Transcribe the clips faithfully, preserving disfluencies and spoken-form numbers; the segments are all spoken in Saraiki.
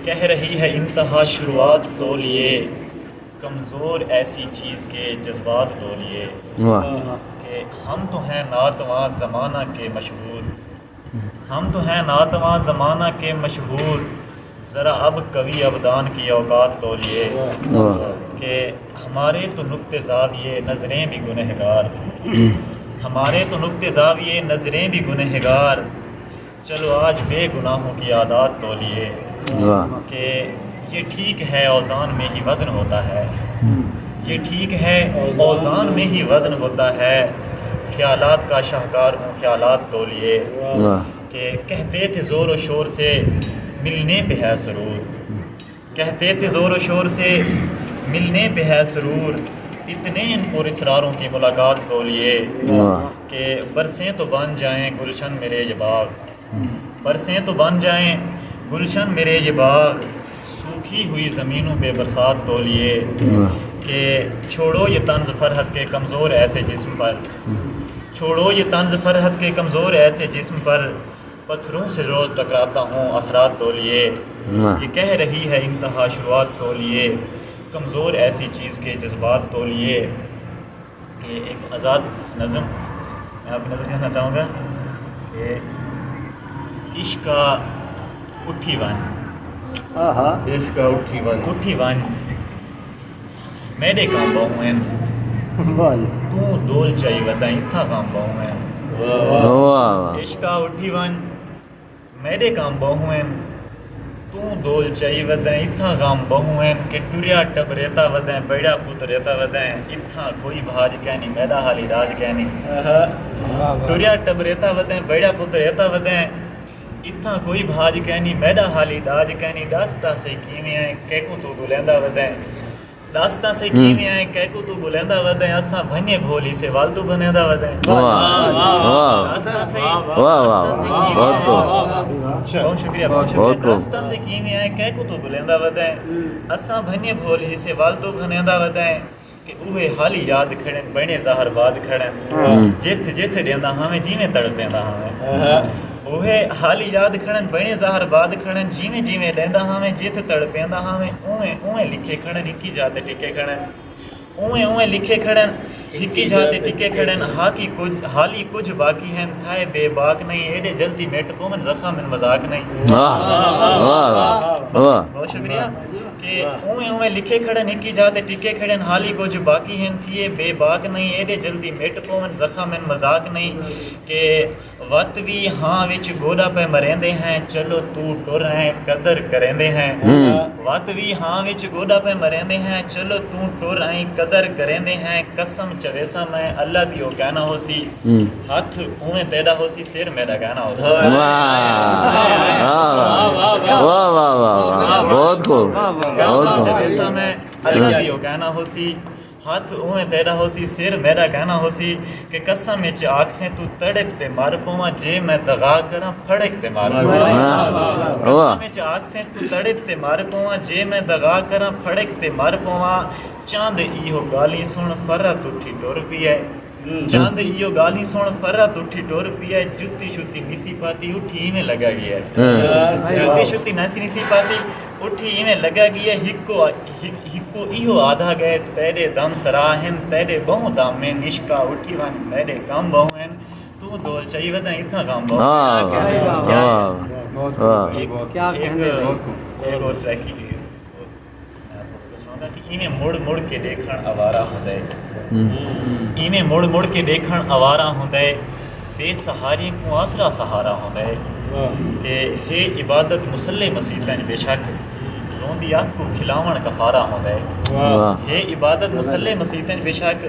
کہہ رہی ہے انتہا شروعات تولیے، کمزور ایسی چیز کے جذبات تولیے۔ واہ۔ کہ ہم تو ہیں ناتواں زمانہ کے مشہور، ہم تو ہیں ناتواں زمانہ کے مشہور، ذرا اب قوی ابدان کی اوقات تولیے۔ واہ۔ کہ ہمارے تو نقطے زاویے نظریں بھی گنہگار، ہمارے تو نقطے زاویے نظریں بھی گنہگار، چلو آج بے گناہوں کی عادات تولیے۔ واہ۔ کہ یہ ٹھیک ہے اوزان میں ہی وزن ہوتا ہے، یہ ٹھیک ہے اوزان میں ہی وزن ہوتا ہے، خیالات کا شاہکار ہوں خیالات تولیے۔ واہ۔ کہ کہتے تھے زور و شور سے ملنے پہ ہے سرور، کہتے تھے زور و شور سے ملنے پہ ہے سرور، اتنے ان پر اسراروں کی ملاقات تولیے۔ واہ۔ کہ برسیں تو بن جائیں گلشن میرے یہ باغ، برسیں تو بن جائیں گلشن میرے یہ باغ، سوکھی ہوئی زمینوں پہ برسات تولیے۔ واہ۔ کہ چھوڑو یہ طنز فرحت کے کمزور ایسے جسم پر، چھوڑو یہ طنز فرحت کے کمزور ایسے جسم پر، پتھروں سے روز ٹکراتا ہوں اثرات تولیے۔ واہ۔ کہ کہہ رہی ہے انتہا شروعات تولیے، کمزور ایسی چیز کے جذبات تولیے۔ کہ ایک آزاد نظم میں آپ کی نظر کرنا چاہوں گا کہ عشق کا اٹھی ونج، آہا۔ عشق کا اٹھی ونج۔ اٹھی ونج، میݙے کم ٻہوں ہن۔ واہ۔ توں دول چائی ودیں، اتھاں کم ٻہوں ہن۔ واہ، واہ۔ واہ، واہ۔ عشقا اٹھی ونڄ، میݙے کم ٻہوں ہن۔ توں دول چائی ودیں، اتھاں غم ٻہوں ہن۔ کہ ٹریا ٹبریتا ودیں، ٻیڑا پتریتا ودیں، اتھاں کوئی بھاڄ کینی، میݙا حالی راج کینی۔ آہا۔ ٹریا ٹبریتا ودیں، ٻیڑا پتریتا ودیں، اتھاں کوئی بھاڄ کینی، میݙا حالی راج کینی۔ ݙس تاں سہی کیویں ایں، کیکوں توں ڳولیندا ودیں۔ ݙس تاں سہی ہوں۔ کیویں ایں، کیکوں توں ڳولیندا ودیں، اساں بھنڄے بھول ہیسے ول توں بھنیندا ودیں۔ واہ، واہ، واہ۔ ݙس تاں سہی، واہ، واہ، ݙس تاں سہی واہ، کیویں بہت ایں۔ خوب۔ بہت شکریہ، بہت شکریہ۔ بہت خوب۔ ݙس تاں سہی کیویں ایں، کیکوں توں ڳولیندا ودیں، اساں بھنڄے بھول ہیسے ول توں بھنیندا ودیں۔ کہ اوہے حالی یاد کھڑن، بݨے زہر باد کھڑن۔ ہوں۔ جتھ جتھ ݙیندا ہاویں، جیویں تڑپیندا ہاویں۔ ہاں۔ اوہے حالی یاد کھڑن، بݨے زہر باد کھڑن، جیویں جیویں ݙیندا ہاویں، جتھ تڑپیندا ہاویں، اونویں اونویں لکھے کھڑن، ہکی جاہ تے ٹکے کھڑن۔ اونویں اونویں لکھے کھڑن، ہکی جاہ تے ٹکے کھڑن، ہاکی کجھ، حالی کجھ باقی ہن، تھائے بے باک نئیں، ایݙے جلدی مٹ پوون، زخم ہن مذاق نئیں۔ واہ، واہ، واہ، واہ۔ بہت شکریہ۔ کہ اونویں اونویں لکھے کھڑن، ہکی جاہ تے ٹکے کھڑن، حالی کجھ باقی ہن، تھیے بے باک نئیں، ایݙے جلدی مٹ پوون، زخم ہن مذاق نئیں۔ کہ وت وی ہاں وچ گوݙا پئے مریندے ہیں، چلو توں ٹر ہیں قدر کریندے ہیں۔ ہوں۔ وت وی ہاں وچ گوݙا پئے مریندے ہیں، چلو توں ٹر ہیں قدر کریندے ہیں۔ قسم چویساں میں اللہ دی او کہنا ہوسی، ہوں۔ ہتھ اونویں تیݙا ہوسی، سر میݙا کہنا ہوسی۔ واہ۔ واہ، واہ، واہ، واہ۔ بہت خوب، بہت خوب۔ قسم چویساں میں اللہ دی او کہنا ہوسی، ہتھ اونویں تیݙا ہوسی، سر میݙا کہنا ہوسی۔ کہ قسم اچ آکھسیں توں تڑپ تے مر پواں، جے میں دغا کراں پھڑک تے مر پواں۔ واہ، واہ۔ قسم اچ آکھسیں توں تڑپ تے مر پواں، جے میں دغا کراں پھڑک تے مر پواں۔ چند ایہو ڳالھیں سݨ، فرحت اٹھی ٹر پئی اے۔ ہوں۔ چند ایہو ڳالھیں سݨ، فرحت اٹھی ٹر پئی اے۔ جتی شتی نسی پاتی، اٹھی ایویں لڳا ڳیا اے۔ ہوں۔ جتی شتی نسی نسی پاتی، اٹھی ایویں لڳا ڳیا اے۔ ہکو، ہک، ہکو ایہو آہدا ڳئے، تیݙے دم سرا ہن، تیݙے ٻہوں دم ہن، عشقا اٹھی ونڄ، میݙے کم ٻہوں ہن۔ توں دول چائی ودیں، اتھاں کم ٻہوں ہن۔ واہ، واہ، کیا واہ، واہ۔ کیا کہنے۔ ایک اور سرائیکی کہ ایویں مڑ مڑ کے ݙیکھݨ آوارہ ہوندے۔ ہوں۔ ایویں مڑ مڑ کے ݙیکھݨ آوارہ ہوندے، بے سہاریں کوں آسرا سہارا ہوندے۔ واہ۔ کہ ہے عبادت مصلے مسیتیں بے شک، روندی اکھ کوں کھلاوݨ کفارہ ہوندے۔ واہ۔ ہے عبادت مصلے مسیتیں بے شک،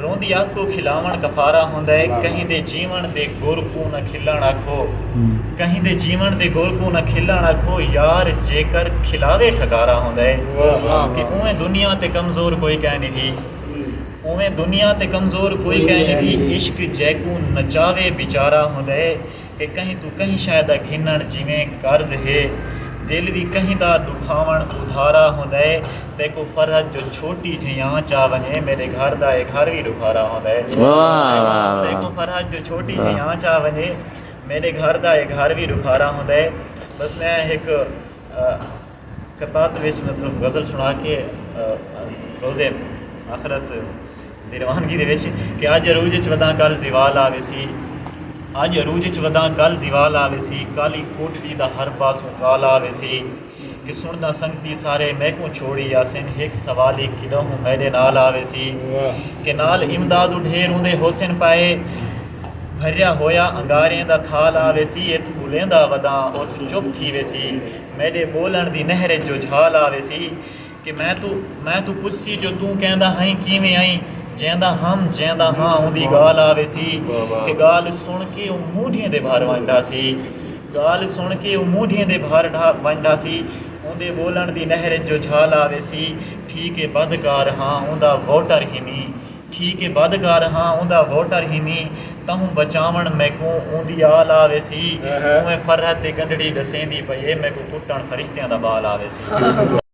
روندی اکھ کوں کھلاوݨ کفارہ ہوندا ہے۔ واہ۔ کہیں دے جیوݨ دے گر کوں نہ کھلݨ آکھو۔ ہوں۔ کہیں دے جیوݨ دے گر کوں نہ کھلݨ آکھو، یار جیکر کھلاوے ٹھکارا ہوندا ہے۔ واہ، واہ، کہ واہ۔ اونویں دنیا تے کمزور کوئی کائنی تھی۔ ہوں۔ اونویں دنیا تے کمزور کوئی کائنی تھی۔ عشق جیکوں نچاوے بیچارہ ہوندا ہے۔ کہ کہیں توں کہیں شے دا گھنݨ جیویں قرض ہے، دل وی کہیں دا ݙکھاوݨ ادھارا ہوندا ہے۔ تیکوں فرحت جو چھوٹی جھئیں آنچ آ ونڄے، میݙے گھر دا اے گھر وی ݙکھارا ہوندا ہے۔ واہ، واہ، واہ۔ تیکوں فرحت جو چھوٹی جھئیں آنچ آ ونڄے، میݙے گھر دا اے گھر وی ݙکھارا ہوندا ہے۔ بس میں ہک، آ، قطعات وچ مطلب غزل سݨا کے روزے آخرت دی روانگی دے وچ کہ اڄ عروج اچ وداں کل زوال آ ویسی۔ اڄ عروج اچ وداں کل زوال آ ویسی، کالی کوٹڑی دا ہر پاسوں کال آ ویسی۔ کہ سݨداں سنگتی سارے میکوں چھوڑی آسن، ہک سوالی کݙاہوں میݙے نال آ ویسی۔ کہ نال امداد اڈھیر اوندے ہوسن پائے، بھریا ہویا انگاریں دا تھال آ ویسی۔ اتھ ٻولیندا وداں اتھ چپ تھی ویسی، میݙے ٻولݨ دی نہر اچ جو جھال آ ویسی۔ کہ میں توں میں توں پچھسی جو توں کیندا ہئیں کیویں ائیں، جیندا ہم جیندا ہاں اوندی ڳالھ آ ویسی۔ کہ ڳالھ سݨ کے او مونڈھیں دے بھر ونڄدا سی۔ ڳالھ سݨ کے او مونڈھیں دے بھر ڈھا ونڄدا سی۔ اوندے ٻولݨ دی نہر اچ جو جھال آ ویسی۔ ٹھیک اے بدکار ہاں اوندا ووٹر ہیمی، ٹھیک اے بدکار ہاں اوندا ووٹر ہیمی، تہوں بچاوݨ میکوں اوندی آل آ ویسی۔ اوویں فرحت تے گنڈڑی ݙسیندی پئی اے، میکوں کٹݨ فرشتیاں دا بال آ ویسی۔